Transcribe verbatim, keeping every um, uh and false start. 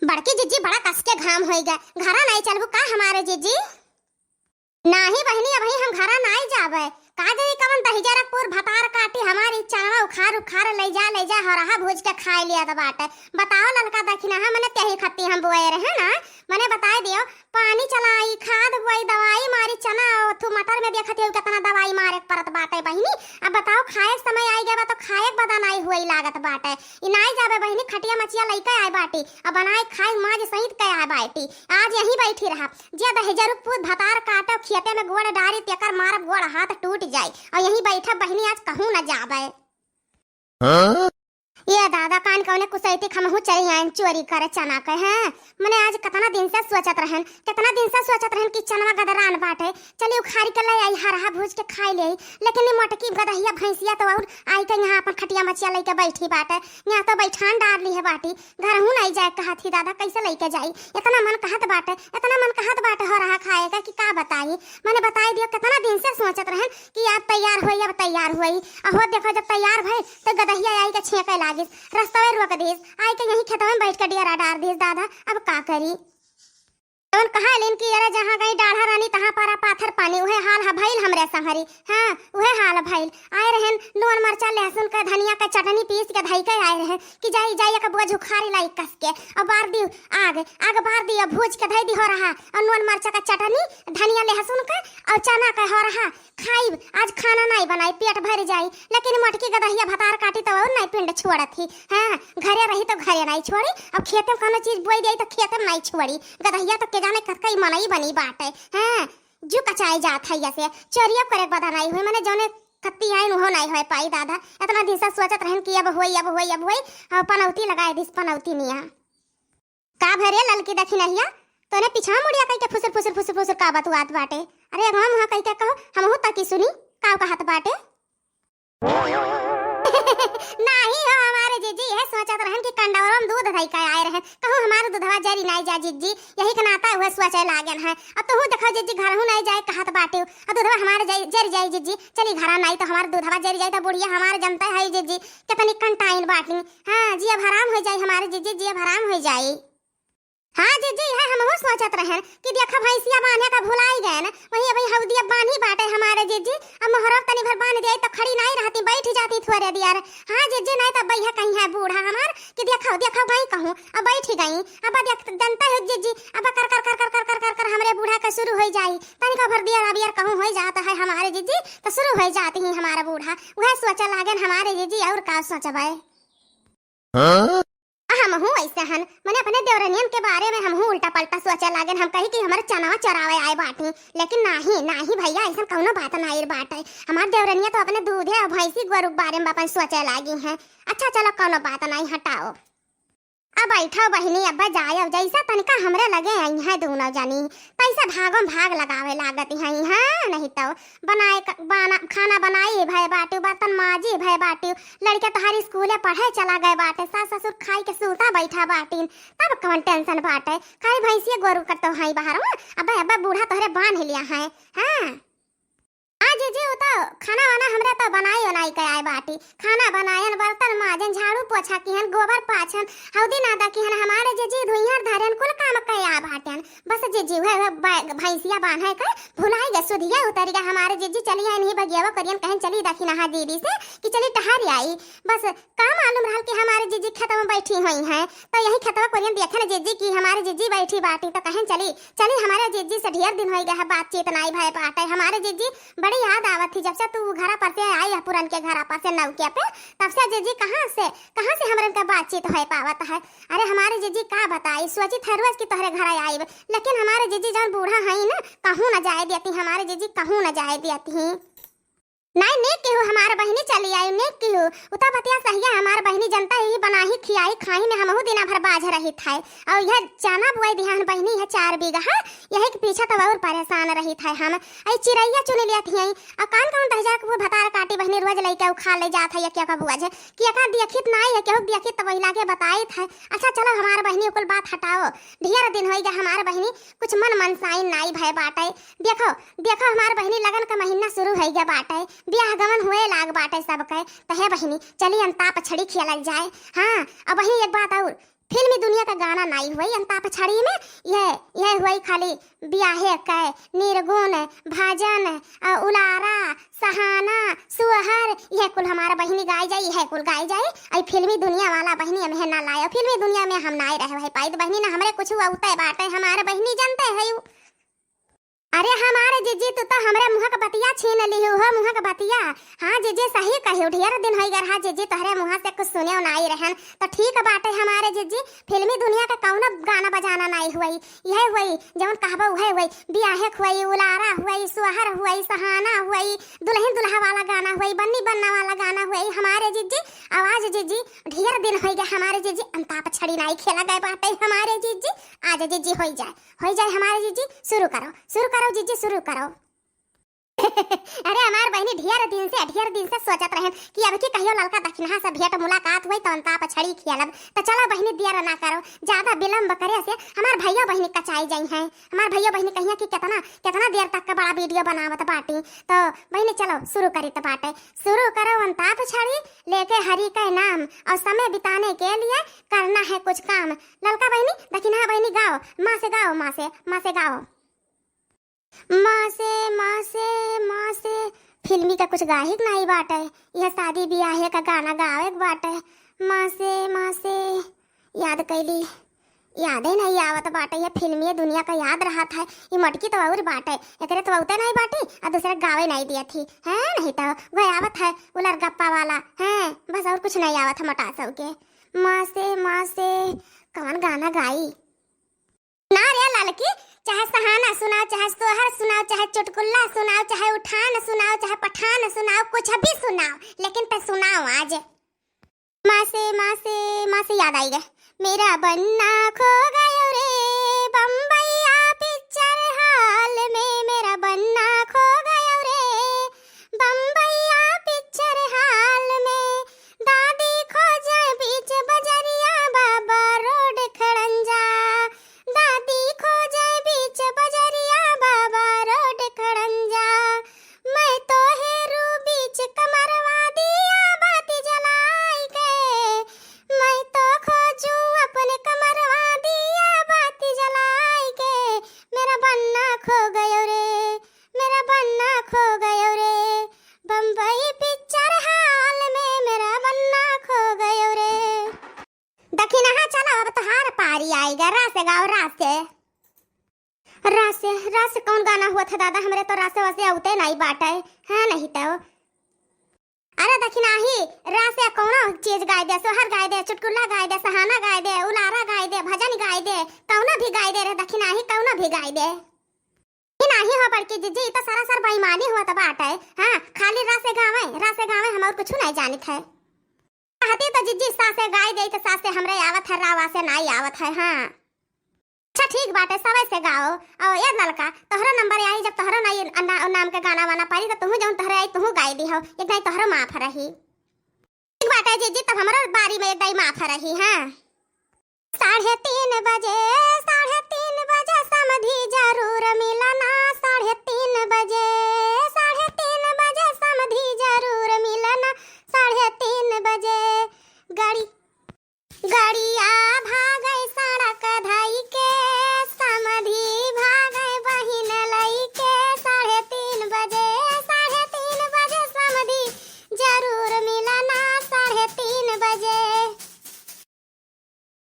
बड़की जिज्जी, बड़ा कस के घाम होई गए, घरा नाई चलबू का हमारे जिज्जी? नाही बहिनी, अबही हम घरा नाई जाबे। का जाई कवन दहिजरकपुर भतार काटी हमारी चनवा उखार उखार ले जा, ले जा, हरहा भूज के खाए लिया त बाटे। बताओ ललका दखिनहा, मने तेही खत्ती हम बोए रहे ना, मने बताए दियो, पानी चलाई, खाद बोई, दवाई मारी, चना अउ थू मटर में देखत हो कितना दवाई मारे के परत बाटे बहिनी। अब बताओ, खाए के समय आई गए बा तो खाए के बदा नाई हुई लागत बाटे। ई नाई जाबे बहिनी, खटिया मचिया लइके आए बाटी, अब बनाए खाए माज सहित के आए बाटी। आज यहीं बैठी रहा, जे दहिजरकपुर भतार काटो, खेते में गोड़ डारी, तेकर मारब गोड़ हाथ टूट जाई। अउ यहीं बैठब बहिनी, आज कहूँ न जाबे। हाँ? ये दादा, कान कौने कुसैती खमहू चली आयन चोरी करे चना के, हैं? मने आज कितना दिन से सोचत रहन, कितना दिन से सोचत रहन कि चनवा गदरान बाटे, चली उखारी के ले आई, हरहा भूज के खाई ले। लेकिन ई मोटकी गदहिया भैंसिया तो और आई के यहाँ अपन खटिया मचिया लेके बैठी बाटे, यहाँ तो बैठान डार ली है बाटी। घरहू नाई जाए कहत ही दादा, कैसे लइके जाई? इतना मन कहत बाटे, इतना मन कहत बाटे हरहा खाए का कि का बताई। मने बताई दियो, कितना दिन से सोचत रहन कि अब तैयार होई, अब तैयार होई। अहो देखो, जब तैयार भइल तो गदहिया आई के छेंके लागिस, रस्तवे रोक दिस, आई के यहीं खेतवे में बैठ के डेरा डार दिस दादा। अब का करी? जवन कहा लेन कि अरे जहाँ गई डाढ़ा रानी तहाँ पारा पाथर पानी, उहे हाल ह भइल हमरे संहरी। हाँ, उहे हाल भइल। आए रहन नून मरचा लहसुन का धनिया का चटनी पीस के धई के आए रहन कि जाई जाई एक बुआ झुखारी लाई कस के। अब बार दी आग, आग बार दी, अब भूज के धई दी हरहा, और नून मरचा का चटनी, धनिया लहसुन का और चना का हरहा खाइब। आज खाना नाई बनाई, पेट भर जाई। लेकिन मोटकी गदहिया भतार काटी तो और नाई पिंड छोड़त ही। हाँ, घरे रही तो घरे नाई छोड़ी, अब खेते में कौनो चीज बोई जाई तो खेते में नाई छोड़ी। गदहिया तो के जाने कतकई मनई बनी बाटे। हाँ, जू कचाई जात है ऐसे, चोरिया करे बदा नाई हुई, मने जौने कत्ती आइन उहो नाई होए पाई दादा। इतना दिन से सोचत रहन कि अब होई, अब होई, अब होई, और पनौती लगाए दिस, पनौती निया। का भरे ललकी दखिनहिया, तोने पिछवा मुड़िया कइके फुसुर फुसुर फुसुर फुसुर का बतुआत बाटे? अरे अगवा मुहा कइके कहो, हमहू ताकी सुनी, का कहत बाटे? नाही हो हमारे जिज्जी, यह सोचत रहन कि कंडौरम दूध धई के आए रहन, कहूँ हमार दूधवा जरी नाई जा जिज्जी, यही के नाता उहे सोचे लागेन है। अब तोहू देखो जिज्जी, घरहू नाई जाए कहत बाटे, अब दूधवा हमार जरी जाई जिज्जी, चली घरा नाई तो हमार दूधवा जरी जाई तो बुढ़िया हमार जनता है जिज्जी, कितनी कंटाइन बाटी। हाँ, जियब हराम होइ जाई हमारे जिज्जी, जियब हराम होइ जाई। हाँ जिज्जी, है हमहू सोचत रहन कि देखा भैंसिया बान्हे का भुलाई गए न, वहीं अबही हउदिया बान्ही बाटे हमारे जिज्जी। अब मोहरब तनी भर बान्ह दिया तो खड़ी नाई रहती, बैठ जाती थोड़े दियर। हाँ जिज्जी, नाई तो बैहा कहीं है बूढ़ा हमार कि देखो देखो गई कहूँ, अब बैठ गई। अब देख जनता हो जिज्जी, अब कर कर कर कर कर कर कर कर हमरे बूढ़ा का शुरू होइ जाई। तनिका भर दियर अबियर कहूँ होइ जात है हमारे जिज्जी तो शुरू होइ जाती ही हमारा बूढ़ा। वह सोचे लागेन हमारे जिज्जी, और का सोचबे। हाँ? हमहू ऐसे हन, मने अपने देवरनियन के बारे में हमहू उल्टा पलटा सोचे लागेन। हम कही कि हमर चनवा चरावे आए बाटी, लेकिन नाही, नाही भैया, ऐसन कौनो बात नाही बाटे। हमार देवरनिया तो अपने दूधे और भैंसी गोरू के बारे में अपन सोचे लागी हैं। अच्छा चलो, कौनो बात नाही, हटाओ। अब बैठो बहिनी, अब जायो, जैसा तनिका हमरे लगे आई हैं दोनों जनी, तैसे भागम भाग लगावे लागत हैं। हाँ, नहीं तो बनाए क-, बना, खाना बनाई भय बाटू, बर्तन माजी भय बाटू, लड़के तोहार स्कूले पढ़े चला गए बाटे, सास ससुर खाई के सूता बैठा बाटिन, तब कौन टेंशन बाटे? खाली भैंसिए गोरू कर तो हई बाहर में। अबे अबे बूढ़ा तोहरे बांध लिया है। हाँ। हाँ जीजी, उ तो खाना वाना हमरे तो बनाई ओनाई के आए बाटी, खाना बनायन, बर्तन माजन, झाड़ू पोछा किहन, गोबर पाछन, हौदी नादा किहन, हमारे जीजी धुइहर धरन, कुल काम के आ बाटन। बस जीजी उहे, उहे बै-, भैंसिया बांधे के भुलाई गए, सुधिया उतरी गए हमारे जीजी। चली आइन ही बगियावा करियन, कहेन चली दखिनहा दीदी से कि चली टहर आई। बस का मालूम रहल कि हमारे जीजी खेतवा में बैठी हुई हैं, तो यही खेतवा कोरियन देखे न जीजी कि हमारे जीजी बैठी बाटी, तो कहेन चली, चली हमारे जीजी से ढेर दिन होइ गए है बातचीत नाई भय बाटे। हमारे जीजी बड़ी याद आवत थी जब से तू घरा पर से आई है, पुरन के घरा पर से नौकिया पे, तब से जीजी कहाँ से, कहाँ से हमरन का बातचीत होइ पावत है। अरे हमारे जीजी का बताई, सोचित है रोज कि तोहरे घरा आइब, लेकिन हमारे जीजी जौन बूढ़ा हई न, कहूँ न जाए देती, हमारे जीजी कहूँ न जाए देती। नाई, नेक केहू हमार बहिनी चली आई, नेक केहू। उता बतिया सहिया हमार बहिनी जनता ही बनाही खियाही खाही में हमहू दिना भर बाझ रहित है। और यह चना बुआई दिहान बहिनी है चार बीघा, यही के पीछे तो और परेशान रहित है हम। आई चिरैया चुन लिया थी आई, और कान कौन दहिजरकपुर भतार काटी बहिनी रोज लइके उखाड़ ले जात है, क्या का बुआ जे, कि एका देखित नाई है, केहू देखित तो वही लागे बताइत है। अच्छा चलो हमार बहिनी कुल बात हटाओ, ढेर दिन होई गए हमार बहिनी कुछ मन मनसाइन नाई भय बाटे। देखो, देखो हमार बहिनी, लगन का महीना शुरू होइ गया बाटे, ब्याह गमन हुए लाग बाटे सबके। त हे बहिनी, चली अंतापछड़ी खेलल जाए। हाँ, अब वही एक बात और, फिल्मी दुनिया का गाना नाई हुई अंताप छड़ी में। यह, यह हुई खाली बियाहे कै, निर्गुण, भजन, अ, उलारा, सहाना, सुअहर, यह कुल हमार बहिनी गाय जाई, यह कुल गाय जाई। अई फिल्मी दुनिया वाला बहिनी हमें ना लायो, फिल्मी दुनिया में हम नाई रहे भाई पाइत बहिनी, ना हमरे कुछ अउते बाटे, हमार बहिनी जानते है। अरे हमारे जिज्जी, तू तो हमरे मुँह के बतिया छीन लिहू हो, मुँह के बतिया। हाँ जिज्जी, सही कहियो, ढेर दिन होई गए रहा जिज्जी, तोहरे मुँह से कुछ सुने नाई रहन। तो ठीक बाटे हमारे जिज्जी, फिल्मी दुनिया का कौनो गाना बजाना नाई हुई, यह हुई जौन कहबो वह हुई, बियाहे हुई, उलारा हुई, सोहर हुई, सहाना हुई, दुल्हन दुल्हा वाला गाना हुई, बन्नी बन्ना वाला गाना हुई। हमारे जिज्जी, आवाज जिज्जी, ढेर दिन होई गए हमारे जिज्जी, अंताप छड़ी नाई खेला गए बाटे हमारे जिज्जी। आज जिज्जी होई जाए, होई जाए हमारे जिज्जी, शुरू करो, शुरू करो जिज्जी, शुरू करो। अरे हमार बहिनी ढेर दिन से, ढेर दिन से सोचत रहन कि अब की कहियो ललका दखिनहा से भेंट मुलाकात हुई तो अंताप छड़ी खेलब। तो चलो बहिनी, देर ना करो, ज्यादा विलम्ब करे से हमार भैया बहिनी कचाई जाई हैं। हमार भैया बहिनी कहिया कि कितना, कितना देर तक का बड़ा वीडियो बनावत बाटी। तो बहिनी चलो शुरू करी तो बाटे, शुरू करो अंताप छड़ी लेके हरि का नाम, और समय बिताने के लिए करना है कुछ काम। ललका बहिनी, दखिनहा बहिनी गाओ, माँ से गाओ, माँ से, माँ से गाओ। माँ से, माँ से, माँ से, फिल्मी का कुछ गाहिक नाई बाटे, यह शादी बियाहे का गाना गावे के बाटे। माँ से, माँ से, याद कैली, यादे नाई आवत बाटे, यह फिल्मी दुनिया का याद रहत है। ये मटकी तो और बाटे, एकरे तो अउते नाई बाटी, आ दूसरे गावे नाई दिया थी, है नहीं तो वह आवत है उलर गप्पा वाला, है बस और कुछ नाई आवत है मोटा सब के। माँ से, माँ से, कौन गाना गाई? ना रे ललकी, चाहे सहाना सुनाओ, चाहे सोहर सुनाओ, चाहे चुटकुल्ला सुनाओ, चाहे उठान सुनाओ, चाहे पठान सुनाओ, कुछ भी सुनाओ, लेकिन ते सुनाओ आज। माँ से, माँ से, माँ से याद आई गए, मेरा बन्ना खो गयो रे बम्बैया पिक्चर हॉल में, मेरा बन्ना खो गयो रे बम्बैया पिक्चर हॉल में। दादी खोजे बीच बजरिया बाबा रोड खड़ंजा, दादी खोजे बीच बजरिया बाबा रोड खड़ंजा। मैं तो हेरू बीच कमरवा दिया बाती जलाई के, मैं तो खोजू अपने कमरवा दिया बाती जलाई के। मेरा बन्ना खो गयो रे, मेरा बन्ना खो गयो रे, बम्बई पिक्चर हॉल में मेरा बन्ना खो गयो रे। दखिनहा चलो, अब तोहार पारी आइगा, रासे गाओ, रासे। रासे, रासे कौन गाना हुआ था दादा, हमरे तो रासे वासे अउते नाई बाटे, हाँ नहीं तो। अरे दखिनहा ही, रासे कौनो चीज गाय दे, सोहर गाय दे, चुटकुला गाय दे, सहाना गाय दे, उलारा गाय दे, भजन गाय दे, कौनो भी गाय दे रे दखिनहा ही, कौनो भी गाय दे। ई नाही हो बड़की जिज्जी, ई तो सरासर बेईमानी होत बाटे। हाँ, खाली रासे गावे, रासे गावे, हम और कुछ नहीं जानित है। कहती तो जिज्जी सासे गाय दे, तो सासे हमरे आवत है, रावा से नाई आवत है। हाँ, अच्छा ठीक बाटे, सवे से गाओ। और ए ललका, तोहरो नंबर आई, जब तोहरो नाई ना-, नाम के गाना वाना पारी, तो तुहू जौन तोहरे आई, तुहू गाय दी हो, एक दाई तोहरो माफ रही। ठीक बाटे जिज्जी, तब हमरो बारी में एक दाई माफ रही। हाँ, साढ़े तीन बजे